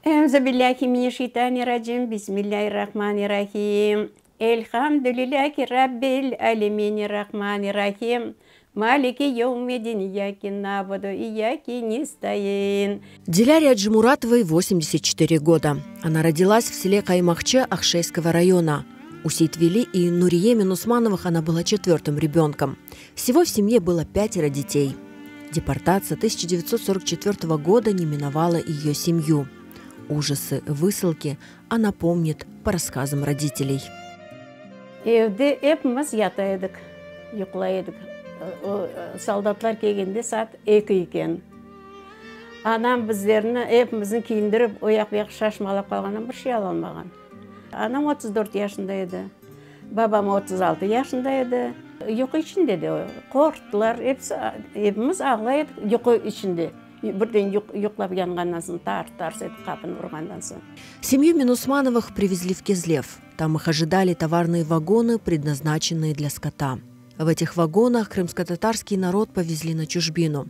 Euzu billahi mineşşeytanirracim, bismillahirrahmanirrahim. Elhamdülillâhi rabbil aleminirrahmanirrahim. Maliki yevmiddin, iyyâke na'budu, iyyâke nestaîn. Диляре Аджимуратовой 84 года. Она родилась в селе Каймахче Ахшейского района. У Сейтвели и Нурие Минусмановых она была четвертым ребенком. Всего в семье было пятеро детей. Депортация 1944 года не миновала ее семью. Ужасы высылки она помнит по рассказам родителей. Evde epimiz yata edik, yuqlay edik. Soldatlar kelgende saat eki eken. Anam bizlerni, epimizni kiyindirip, o yaq-bu yaq şaşmalap qalğandan bir şey alalmağan. Anam 34 yaşında edi, babam 36 yaşında edi. Yuqu içinde de qorqtılar, episi, epimiz ağlay edik yuqu içinde. Birden yuqlap uyanğandan soñ, tars-tars etip qapını urğandan soñ. Семью Минусмановых привезли в Кезлев. Там их ожидали товарные вагоны, предназначенные для скота. В этих вагонах крымско-татарский народ повезли на чужбину.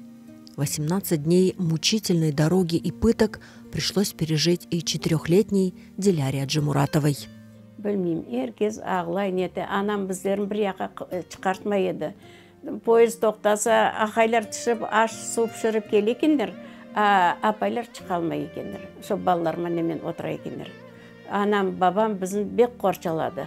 18 дней мучительной дороги и пыток пришлось пережить и четырехлетней Диляре Аджимуратовой. Bilmeyim, er kes ağlay, nete. Anam bizlerni bir yaqqa çıqartmay edi. Poyezd toqtasa, aqaylar tüşip, aş, suv pişirip kele ekenler, a apaylar çıqalmay ekenler. Şo balalarman nemen otura ekenler. Anam, babam bizni bek qorçaladı.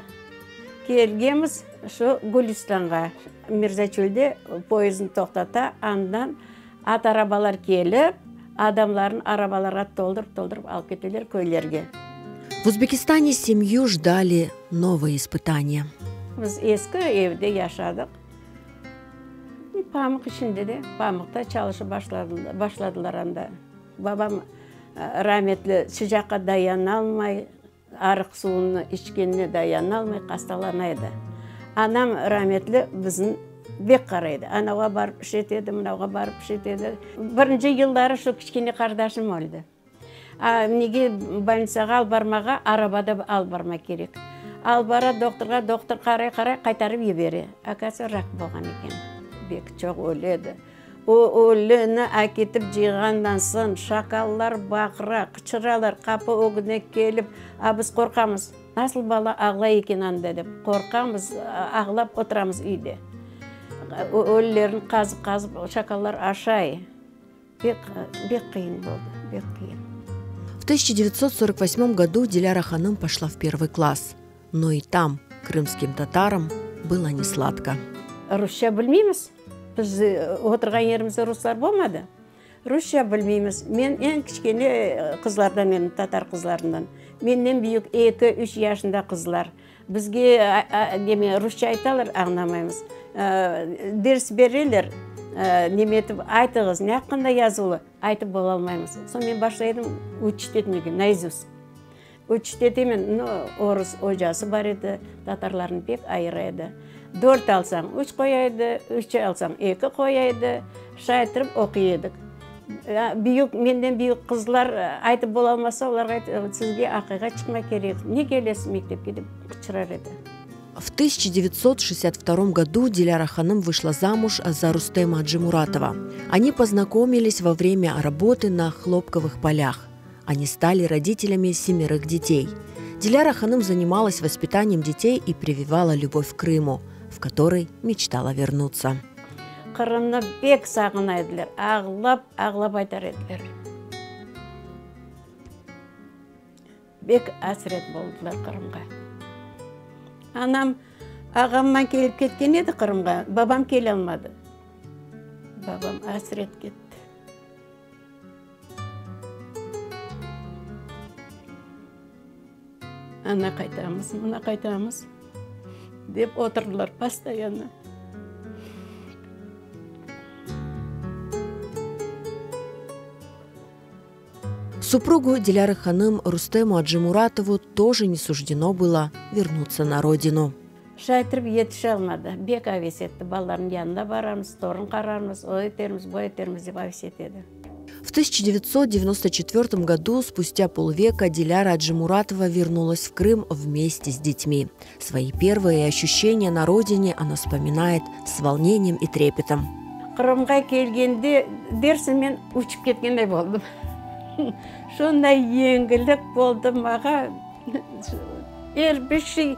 Kelgenmiz şu Gülistanğa, Mirzaçölde poyezdni toqtata, andan at arabalar kelip, adamlarnı arabalarğa toldurıp-toldurıp alıp keteler köylerge. В Узбекистане семью ждали новые испытания. Biz eski evde yaşadıq. Pamuq içinde de, pamuqta çalışıp başladılar anda. Babam rametli sıcaqqa dayanalmay, arıq suvunı içkenine dayanalmay hastalana edi. Anam rametli bizni bek qaray edi. Anavğa barıp iş ete, mınavğa barıp iş ete. Birinci yılları şu kiçkene qardaşım öldi. Nege bolnitsağa alıp barmağa, arabada alıp barmaq kerek. Alıp bara dohturğa, dohtur qaray-qaray qaytarıp yibere. Akası rak bolğan eken. Bek çoq ölü edi. O ölüni aketip cıyğandan soñ şakallar baqıra, qıçıralar, qapı ögüne kelip, a biz qorqamız, nasıl bala ağlay eken anda dep, qorqamız, ağlap oturamız üyde. Ölülerni qazıp-qazıp şakallar aşay. Bek, bek qıyın boldı, bek qıyın. В 1948 году Диляра Ханым пошла в первый класс. Но и там крымским татарам было не сладко. Rusça bilmeymiz. Biz oturğan yerimizde ruslar bolmadı. Rusça bilmeymiz. Men eñ kiçkene qızlardan edim, tatar qızlarından. Menden büyük eki, üç yaşında qızlar. Bizge neme rusça aytalar, añlamaymız. Ders bereler, neme etip aytıñız, ne aqqında yazuvlı, aytıp bolalmaymız. Soñ men başlaydım uçit etmege, naizust. Uçit etemen, no, orus ocası bar edi, tatarlarnı pek ayıra edi. Dört alsañ, üç qoya edi, üç alsañ, eki qoya edi. Şay ettirip oquy edik. Büyük, menden büyük qızlar aytıp bolalmasa, olarğa ayt, sizge aqayğa çıqmaq kerek, ne kelesiz mektepke dep qıçırar edi. В 1962 году Диляра Ханым вышла замуж за Рустема Аджимуратова. Они познакомились во время работы на хлопковых полях. Они стали родителями семерых детей. Диляра Ханым занималась воспитанием детей и прививала любовь к Крыму, в который мечтала вернуться. Qırımnı bek sağına ediler, ağlap, ağlap aytar ediler. Bek asret boldılar Qırımğa. Anam ağamman kelip ketken edi Qırımğa, babam kelalmadı. Babam asret ketti. Ana qaytamız, mına qaytamız, dep oturdılar postoyanno. Супругу Диляры Ханым Рустему Аджимуратову тоже не суждено было вернуться на родину. Şay ettirip yetişalmadı. Bek aves etti. Balalarnıñ yanına baramız, torun qararmız, o etermiz, bu etermiz dep aves etedi. В 1994 году, спустя полвека, Диляра Аджимуратова вернулась в Крым вместе с детьми. Свои первые ощущения на родине она вспоминает с волнением и трепетом. Qırımğa kelgende dersiñ men uçıp ketkendey boldım. Şonday yengillik boldı mağa, er bir şey,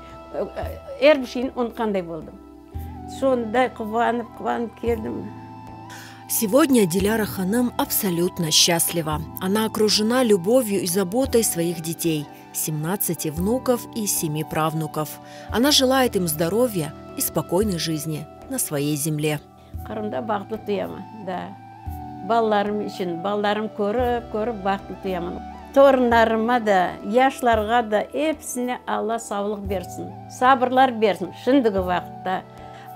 er bir şeyni unutqanday boldım. Şonday quvanıp, quvanıp keldim. Сегодня Диляра Ханım абсолютно счастлива. Она окружена любовью и заботой своих детей, 17 внуков и 7 правнуков. Она желает им здоровья и спокойной жизни на своей земле. Qırımda bahtlı duyaman, da. Balalarım içün, balalarım körip, körip bahtlı duyaman. Torunlarıma da, yaşlarğa da, episine Alla savlıq bersin, sabırlar bersin şimdiki vaqıtta.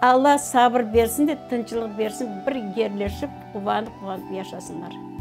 Alla sabır bersin de, tınçlıq bersin, bir yerleşip, quvanıp-quvanıp yaşasınlar.